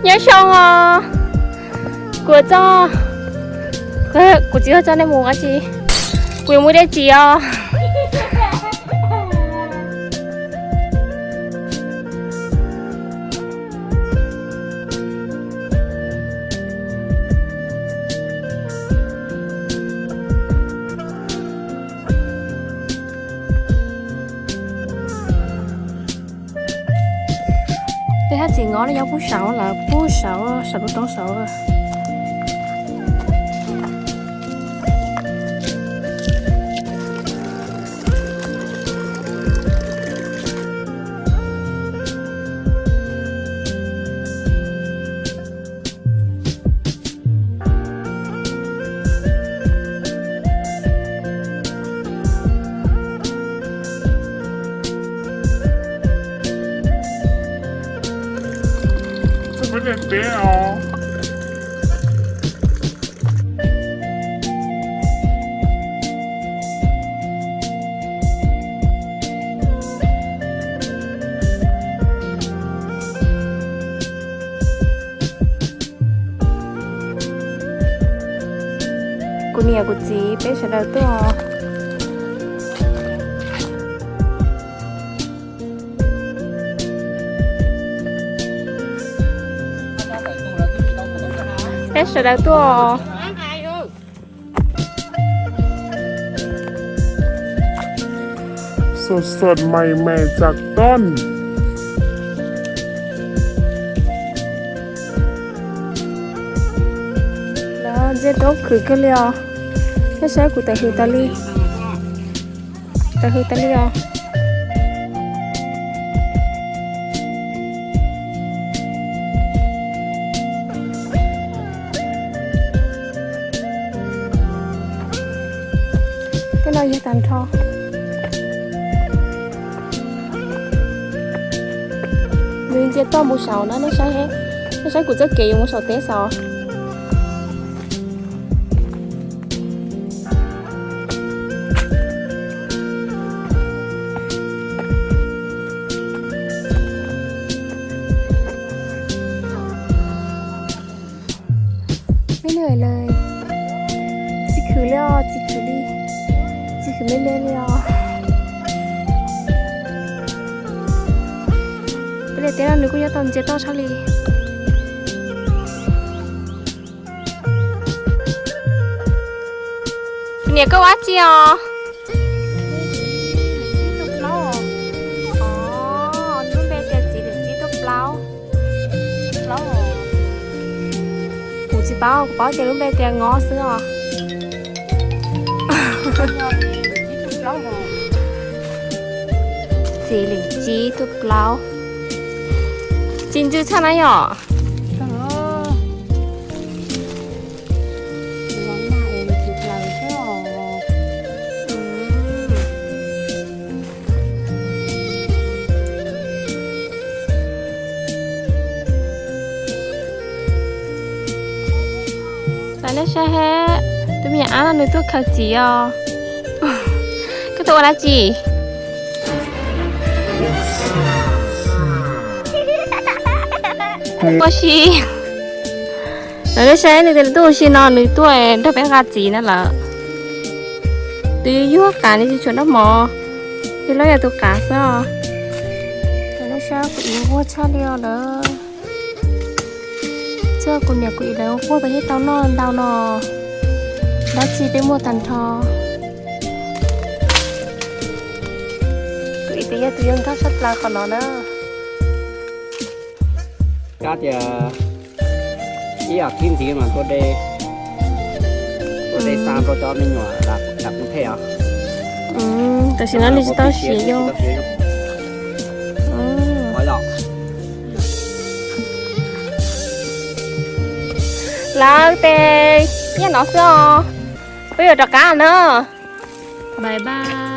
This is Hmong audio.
Nyob zoo os, kuv txoj, kuv txiv txoj nej mus dab tsi? Kuv yuav mus dej txiv os. Tej hab txiv ngov no yog pub saud lawm, pub saud, saum lub roob saud. Kuv niam kuv txiv peb sawv daws tuaj. Peb sawv daws tuaj. Sot sot me me txav tob. Lawv ntsia roob khwv kawg li os. Nej saib kuv tawm hws tas li. Tawm hws tas li os. Tej no yog tag nrho. Nws ntsia toj mus saud na, nej saib, nej saib kuv txoj kev yuav mus saum teb saud. Mej nws lawm, txiv khwv li os, txiv khwv li, txiv khwv me me li os. Peb daim teb no nws kuj nyob tau ntsia toj tshaj li. Niam, koj ua dab tsi os? Lub npe tias txiv lwm txib tuaj plaub. Kuv tsis paub, kuv paub tias lub npe tias Ngob xwb os. Txiv lwm txib tuaj plaub. Txiv ntxw tshaj na yom. Lawv nej saib, tus me nyuam ab no nws tuaj khaws txiv os. Koj tuaj ua dab tsi? Ua si. Lawv nej saib, nws tias nws tuaj ua si no, nws tuaj nrog peb nqa txiv na lawm. Twb yuag qav li, tsis tshua noj mov, twb loj yog tus qav xwb os. Lawv nej saib, kuv ib vuag tshaj li os lawm. Txawm kuv niam kuv txiv lawv ua huab peb thiaj tau noj ntau no, dab tsi peb muaj tag nrho. Kuv txiv tias yog tus yog nkauj tshaj plaws qhov no na. Kab tias ib yam thib ntxiv mas tua de, tua de xa rau cov me nyuam lam kuv them os. Tam sim no nws tsis tau siav yus. Lawv tes nyob no xwb os. Peb yuav rov qab na. Bye bye.